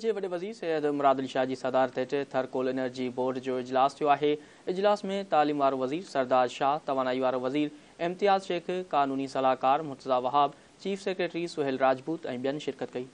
جي وڏي وزير سيد مراد علي شاهه جي صدارت هيٺ ٿر ڪول انرجي بورڊ جو اجلاس ٿيو آهي. اجلاس ۾ تعليم وارو وزير سردار شاهه، توانائي وارو وزير امتياز شيخ، قانوني صلاحڪار مرتضيٰ وهاب، چيف سيڪريٽري سهيل راجپوت ۽ ٻين شرڪت ڪئي.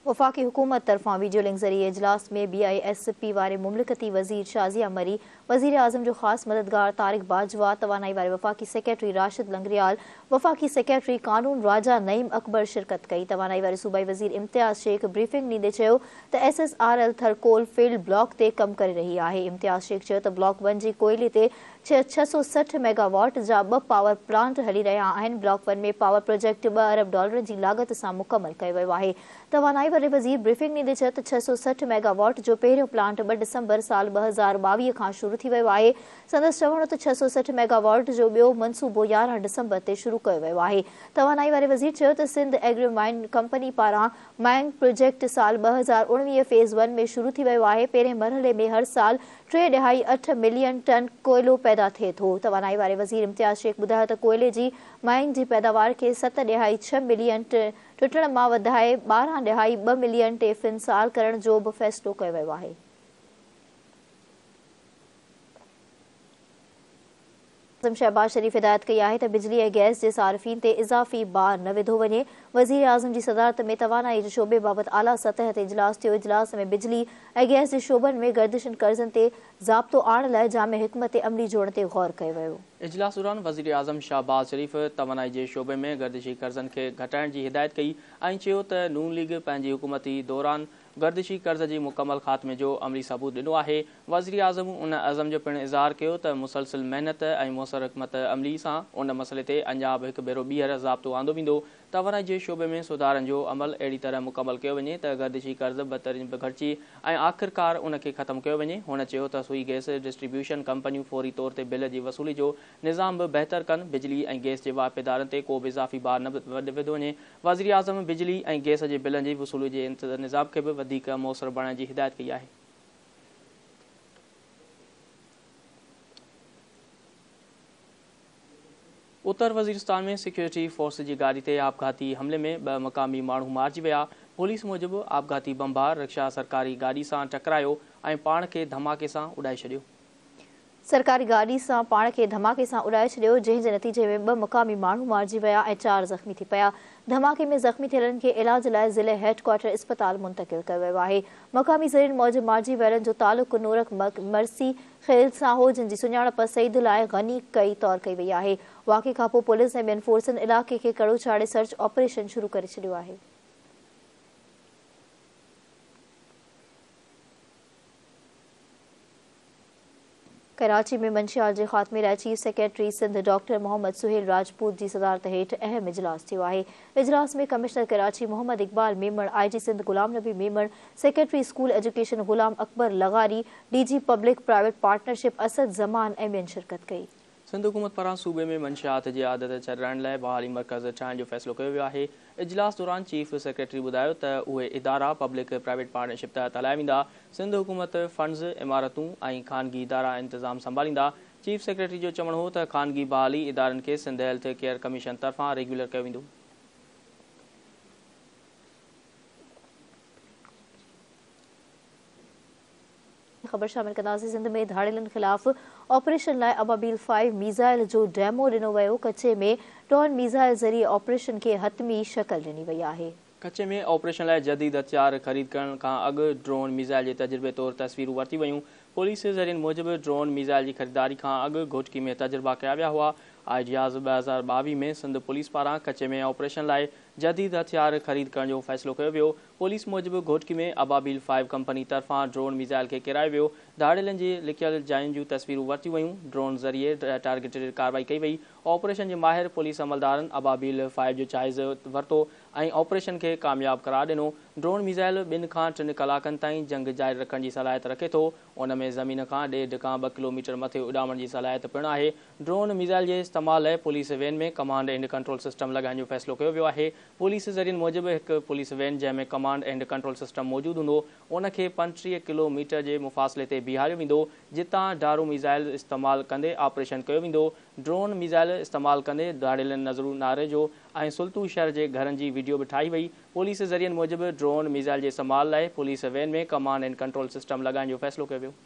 وفاقي حڪومت طرفان ويڊيو لنڪ ذريعي اجلاس ۾ بي I S P واري مملڪتي وزير شازيه مري، وزيراعظم جو خاص مددگار طارق باجوا، توانائي واري وفاقي سيڪريٽري راشد لنگريال، وفاقي سيڪريٽري قانون راجا نعيم اڪبر شرڪت ڪئي. توانائي واري صوبائي وزير امتياز شيخ بريفنگ ڏيندي چيو ته S S R L Thar coal field block تي ڪم ڪري رهي آهي. امتياز شيخ چيو ته بلاڪ ون جي ڪوئلي تي 660 ميگا واٽ جا ٻه پاور پلانٽ هلي رهيا آهن، بلاڪ ون ۾ پاور پروجيڪٽ ٻه ارب ڊالرن جي لاڳت سان مڪمل ڪيو ويو آهي. توانائي واري وزير بريفنگ ڏيندي چيو ته 660 ميگا واٽ جو پهريون پلانٽ 2 ڊسمبر سال 2022 کان شروع ٿي ويو آهي. سندس چوڻ هو ته 660 ميگا واٽ جو ٻيو منصوبو 11 ڊسمبر تي شروع ڪيو ويو آهي. توانائي واري وزير چيو ته سنڌ ايگرو مائننگ ڪمپني پاران مائننگ پروجيڪٽ سال 2019 فيز ون ۾ شروع ٿي ويو آهي، پهرين مرحلي ۾ هر سال ٽي ڏهائي اٺ ملين ٽن ڪوئلو پيدا ٿئي ٿو. توانائي واري وزير امتياز شيخ ٻڌايو ته ڪوئلي جي مائننگ جي پيداوار کي ست ڏهائي ڇهه ملين ٽن مان وڌائي 12 ڏهائي 2 ملين ٽن في سال ڪرڻ جو به فيصلو ڪيو ويو آهي. اعظم شهباز شريف هدايت ڪئي آهي ته بجلي ۽ گئس جي صارفين تي اضافي بار نه وڌو وڃي. وزيراعظم جي صدارت ۾ توانائي جي شعبي بابت اعليٰ سطح تي اجلاس ٿيو. اجلاس ۾ بجلي ۽ گئس جي شعبن ۾ گردشي قرضن تي ضابطو آڻڻ لاء جامع حڪمت عملي جوڙڻ تي غور ڪيو ويو. اجلاس دوران وزيراعظم شهباز شريف توانائي جي شعبي ۾ گردشي قرضن کي گهٽائڻ جي هدايت ڪئي ۽ چيو ته نون ليگ پنهنجي حڪومتي دوران گردشي قرض جي مڪمل خاتمي جو عملي ثبوت ڏنو آهي. وزيراعظم ان عزم جو پڻ اظهار ڪيو ته مسلسل محنت ۽ موثر حڪمت عملي سان ان مسئلي تي اڃا به هڪ ڀيرو ٻيهر ضابطو آندو ويندو. توانائي جي شعبي ۾ سڌارن جو عمل اهڙي طرح مڪمل ڪيو وڃي ته گردشي قرض بتدريج گهٽجي ۽ آخرڪار ان کي ختم ڪيو وڃي. هن چيو ته سوئي گئس ڊسٽريبيوشن ڪمپنيون فوري طور تي بل جي وصولي جو نظام به بهتر ڪن، بجلي ۽ گئس جي واهپيدارن تي ڪو به اضافي بار نه وڌو وڃي. وزيراعظم بجلي ۽ گئس جي بلن جي وصولي جي نظام کي به وڌيڪ موثر بڻائڻ جي هدايت ڪئي آهي. اتر وزيرستان ۾ سيڪيورٽي فورس جي گاڏي تي آپگهاتي حملي ۾ ٻه مقامي ماڻهو مارجي ويا. پوليس موجب آپگهاتي بمبار رڪشا سرڪاري گاڏي سان ٽڪرايو ۽ پاڻ کي ڌماڪي سان اڏائي ڇڏيو. سرڪاري گاڏي سان پاڻ کي ڌماڪي سان اڏائي ڇڏيو، جنهن جي نتيجي ۾ ٻه مقامي ماڻهو مارجي ويا ۽ چار زخمي ٿي پيا. ڌماڪي ۾ زخمي ٿيلن کي علاج لاء ضلعي هيڊ ڪوارٽر اسپتال منتقل ڪيو ويو آهي. مقامي ذريعن موجب مارجي ويلن جو تعلق نورڪ مرسي خيل سان هو، جن جي سڃاڻپ سعيد الله ۽ غني ڪئي طور ڪئي وئي آهي. واقعي کانپوء پوليس ۽ ٻين فورسن علائقي کي ڪڙو چاڙهي سرچ آپريشن شروع ڪري ڇڏيو آهي. ڪراچي ۾ منشيات جي خاتمي لاء chief secretary Sindh doctor Muhammad Sohail Rajput جي صدارت هيٺ اهم اجلاس ٿيو آهي. اجلاس ۾ commissioner Karachi Muhammad Iqbal Memon, I G Sindh Ghulam Nabi Memon, secretary school education Ghulam Akbar لغاري، D G public private partnership Asad Zaman ۽ ٻين شرڪت ڪئي. سنڌ حڪومت پاران صوبي ۾ منشيات جي عادت ڇڏرائڻ لاء بحالي مرڪز ٺاهڻ جو فيصلو ڪيو ويو آهي. اجلاس دوران چيف سيڪريٽري ٻڌايو ته اهي ادارا پبلڪ پرائيويٽ پارٽنرشپ تحت هلايا ويندا، سنڌ حڪومت فنڊز، عمارتون ۽ خانگي ادارا انتظام سنڀاليندا. چيف سيڪريٽري جو چوڻ هو ته خانگي بحالي ادارن کي سنڌ هيلٿ ڪيئر ڪميشن طرفان ريگيولر ڪيو ويندو. خبر شامل ڪنداسين سنڌ ۾ ڌاڙيلن خلاف آپريشن لاء ابابيل فائيو ميزائل جو ڊيمو ڏنو ويو، ڪچي ۾ ڊرون ميزائل ذريعي آپريشن کي حتمي شڪل ڏني وئي آهي. ڪچي ۾ آپريشن لاء جديد هٿيار خريد ڪرڻ کان اڳ ڊرون ميزائل جي تجربي طور تصويرون ورتيون ويون. پوليس ذريعن موجب ڊرون ميزائل جي خريداري کان اڳ گهوٽڪي ۾ تجربا ڪيا ويا هئا. آئيڊياز 2022 ۾ سنڌ پوليس پاران ڪچي ۾ آپريشن لاء جديد هٿيار خريد ڪرڻ جو فيصلو ڪيو ويو. پوليس موجب گهوٽڪي ۾ ابابيل فائيو ڪمپني طرفان ڊرون ميزائل کي ڪيرايو ويو، ڌاڙيلن جي لڪيل جاين جون تصويرون ورتيون ويون، ڊرون ذريعي ٽارگيٽڊ ڪارروائي ڪئي وئي، آپريشن جي ماهر پوليس عملدارن ابابيل فائيو جو جائزو ورتو ۽ آپريشن کي ڪامياب قرار ڏنو، ڊرون ميزائل ٻن کان ٽن ڪلاڪن تائين جنگ جاري رکڻ جي صلاحيت رکي ٿو، ان ۾ زمين کان ڏيڍ کان ٻه ڪلوميٽر مٿي اڏامڻ جي صلاحيت پڻ آهي، ڊرون ميزائل جي استعمال لاء police van ۾ command and control system لڳائڻ جو فيصلو ڪيو ويو آهي. پوليس ذريعن موجب هڪ پوليس وين جنهن ۾ ڪمانڊ اينڊ ڪنٽرول سسٽم موجود هوندو ان کي 35 ڪلو ميٽر جي مفاصلي تي بيهاريو ويندو جتان ڊارو ميزائل استعمال ڪندي آپريشن ڪيو ويندو. ڊرون ميزائل استعمال ڪندي ڌاڙيلن نظرو ناريجو ۽ سلطو شهر جي گهرن جي وڊيو به ٺاهي وئي. پوليس ذريعن موجب ڊرون ميزائل جي استعمال لاء police van ۾ command and control system لڳائڻ جو فيصلو ڪيو ويو.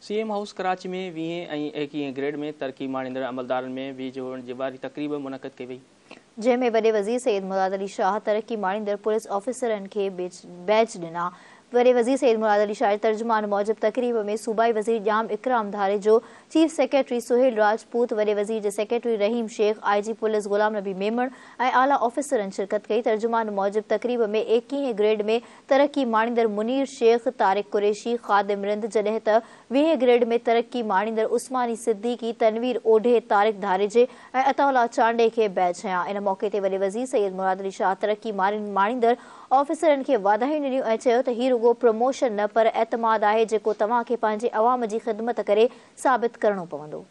سي ايم هائوس ڪراچي ۾ ويهين ۽ ايڪيهين گريڊ ۾ ترقي ماڻيندڙ عملدارن ۾ بيج هڻڻ واري تقريب منعقد ڪئي وئي. جنهن ۾ وڏي وزير سيد مراد علي شاهه ترقي ماڻيندڙ پوليس آفيسرن کي بيج ڏنا. وڏي وزير سيد مراد علي شاهه جي ترجمان موجب تقريب ۾ صوبائي وزير ڄام اڪرام ڌاريجو، چيف سيڪريٽري سهيل راجپوت، وڏي وزير جي secretary Rahim Shaikh, I G police Ghulam Nabi Memon ۽ اعليٰ آفيسرن شرڪت ڪئي. ترجمان موجب تقريب ۾ ايڪيهين گريڊ ۾ ترقي ماڻيندڙ منير شيخ، طارق قريشي، خادم رند جڏهن ته ويهين گريڊ ۾ ترقي ماڻيندڙ عثماني صديقي، تنوير اوڍي، طارق ڌاريجي ۽ عطاء الله چانڊئي کي بيج هنيا. ان موقعي تي وڏي وزير سيد مراد علي شاهه ترقي ماڻيندڙ آفيسرن کي واڌايون ڏنيون ۽ چيو ته هي رڳو پروموشن نه پر اعتماد آهي جيڪو توهان کي پنهنجي عوام جي خدمت ڪري ثابت ڪرڻو پوندو.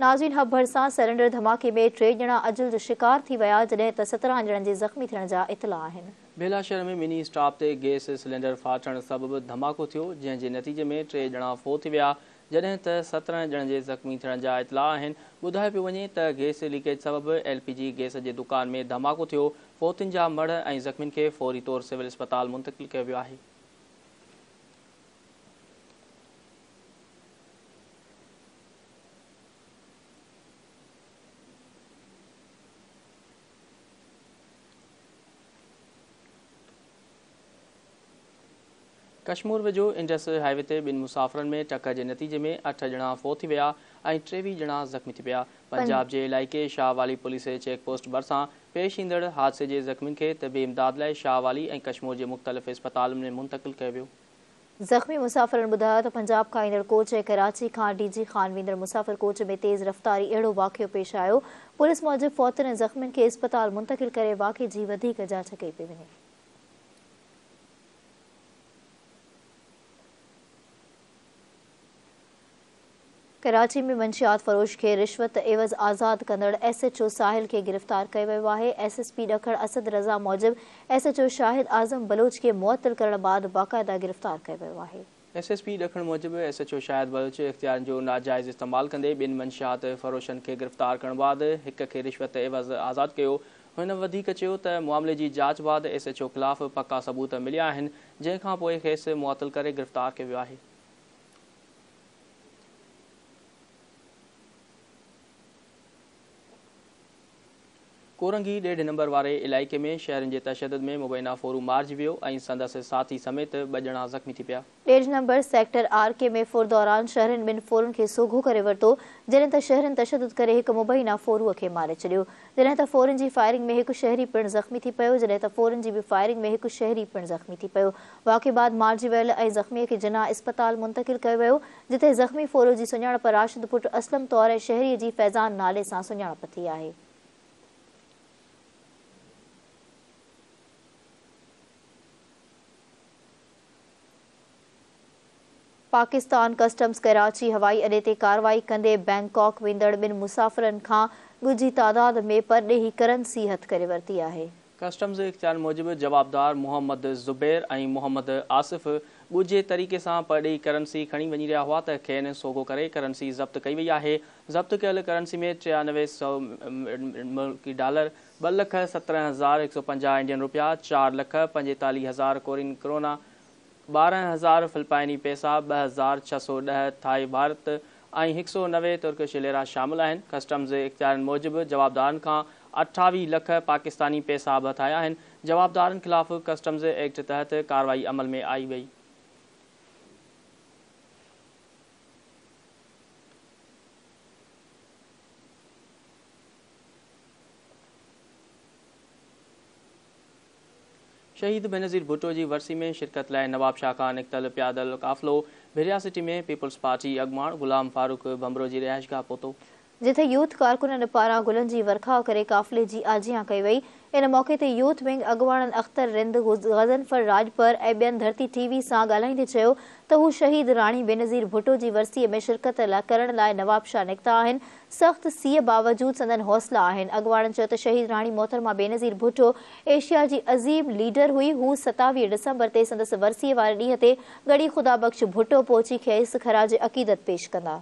ناظرين حب ڀرسان سلينڊر ڌماڪي ۾ ٽي ڄڻا اجل جو شڪار ٿي ويا جڏهن ته 17 ڄڻن جي زخمي ٿيڻ جا اطلاع آهن. ڀيلا شهر ۾ مني اسٽاپ تي گئس سلينڊر ڦاٽڻ سبب ڌماڪو ٿيو جنهن جي نتيجي ۾ ٽي ڄڻا فوت ٿي ويا جڏهن ته 17 ڄڻن جي زخمي ٿيڻ جا اطلاع آهن. ٻڌايو پيو وڃي ته گئس ليڪيج سبب ايل پي جي گئس جي دڪان ۾ ڌماڪو ٿيو، فوتين جا مڙهه ۽ زخمين کي فوري طور سول اسپتال منتقل ڪيو ويو آهي. ڪشمور ويجهو انڊس هاء وي تي ٻن مسافرن ۾ ٽڪر جي نتيجي ۾ اٺ ڄڻا فوت ٿي ويا ۽ 23 ڄڻا زخمي ٿي پيا. پنجاب جي علائقي شاهه والي پوليس چيڪ پوسٽ ڀرسان پيش ايندڙ حادثي جي زخمين کي طبي امداد لاء شاهه والي ۽ ڪشمور جي مختلف اسپتالن ۾ منتقل ڪيو ويو. زخمي مسافرن ٻڌايو ته پنجاب کان ايندڙ ڪوچ ۽ ڪراچي کان ڊي جي خان ويندڙ مسافر ڪوچ ۾ تيز رفتاري اهڙو واقعو پيش آيو، پوليس موجب فوتين ۽ زخمين کي اسپتال منتقل ڪري واقعي جي وڌيڪ جاچ ڪئي پئي وڃي. ڪراچي ۾ منشيات فروش کي رشوت عيوض آزاد ڪندڙ ايس ايڇ او ساحل کي گرفتار ڪيو ويو آهي، ايس ايس پي ڏکڻ اسد رضا موجب S H O Shahid Azam Baloch کي معطل ڪرڻ بعد باقاعده گرفتار ڪيو ويو آهي. ايس ايس پي ڏکڻ موجب ايس ايڇ او شاهد بلوچ اختيارن جو ناجائز استعمال ڪندي ٻن منشيات فروشن کي گرفتار ڪرڻ بعد هڪ کي رشوت عيوض آزاد ڪيو. هن وڌيڪ چيو ته معاملي جي جاچ بعد ايس ايڇ او خلاف پڪا ثبوت مليا آهن جنهن کانپوء کيس معطل ڪري گرفتار ڪيو ويو آهي. ڪورنگي ڏيڍ نمبر واري علائقي ۾ شهرين جي تشدد ۾ مبينا ڦورو مارجي ويو ۽ سندس ساٿي سميت ٻه ڄڻا زخمي ٿي پيا. ڏيڍ نمبر سيڪٽر آر ڪي ۾ ڦر دوران شهرين ٻن ڦورن کي سوگهو ڪري ورتو، جڏهن ته شهرين تشدد ڪري هڪ مبينا ڦوروء کي ماري ڇڏيو، جڏهن ته ڦورن جي فائرنگ ۾ هڪ شهري پڻ زخمي ٿي پيو، جڏهن ته ڦورن جي به فائرنگ ۾ هڪ شهري پڻ زخمي ٿي پيو. واقعي بعد مارجي ويل ۽ زخميء کي جناح اسپتال منتقل ڪيو ويو، جتي زخمي ڦورو جي سڃاڻپ راشد پٽ اسلم طور ۽ شهريء جي فيضان نالي سان سڃاڻپ ٿي آهي. پاڪستان ڪسٽمز ڪراچي هوائي اڏي تي ڪارروائي ڪندي بئنڪاڪ ويندڙ ٻن مسافرن کان ڳجهي تعداد ۾ پرڏيهي ڪرنسي هٿ ڪري ورتي آهي. ڪسٽمز اختيارين موجب جوابدار محمد زبير ۽ محمد آصف ڳجهي طريقي سان پرڏيهي ڪرنسي کڻي وڃي رهيا هئا ته کين سوگهو ڪري ڪرنسي ضبط ڪئي وئي آهي. ضبط ڪيل ڪرنسي ۾ 93 سئو ملڪي ڊالر، 2,17,150 انڊين روپيا، 4,45,000 ڪورين ڪرونا، 12,000 فلپائني پئسا، 2,610 ٿائي ڀارت ۽ 190 ترڪش ليرا شامل آهن. ڪسٽمز اختيارين موجب جوابدارن کان 28 لک پاڪستاني پئسا به هٿ آيا آهن. جوابدارن خلاف ڪسٽمز ايڪٽ تحت ڪارروائي عمل ۾ آئي وئي. شهيد بينظير ڀٽو جي ورسي ۾ شرڪت لاء نوابشاهه کان نڪتل پيادل قافلو ڀريا سٽي ۾ پيپلز پارٽي اڳواڻ غلام فاروق ڀنڀرو جي رهائشگاهه پهتو. جتي يوٿ ڪارڪنن پاران گلن جي ورکاء ڪري قافلي جي آجيان ڪئي وئي. ان موقعي تي يوٿ ونگ اڳواڻن اختر رند، غضنفر راڄپر ۽ ٻين ڌرتي ٽي وي سان ڳالهائيندي چيو ته هو شهيد راڻي بينظير ڀٽو جي ورسي ۾ شرڪت ڪرڻ لاء نوابشاهه نڪتا آهن، سخت سيء باوجود سندن حوصلا آهن. اڳواڻن چيو ته شهيد راڻي محترمه بينظير ڀٽو ايشيا جي عظيم ليڊر هئي، هو 27 ڊسمبر تي سندس ورسي واري ڏينهن تي ڳڙهي خدا بخش ڀٽو پهچي کيس خراج عقيدت پيش ڪندا.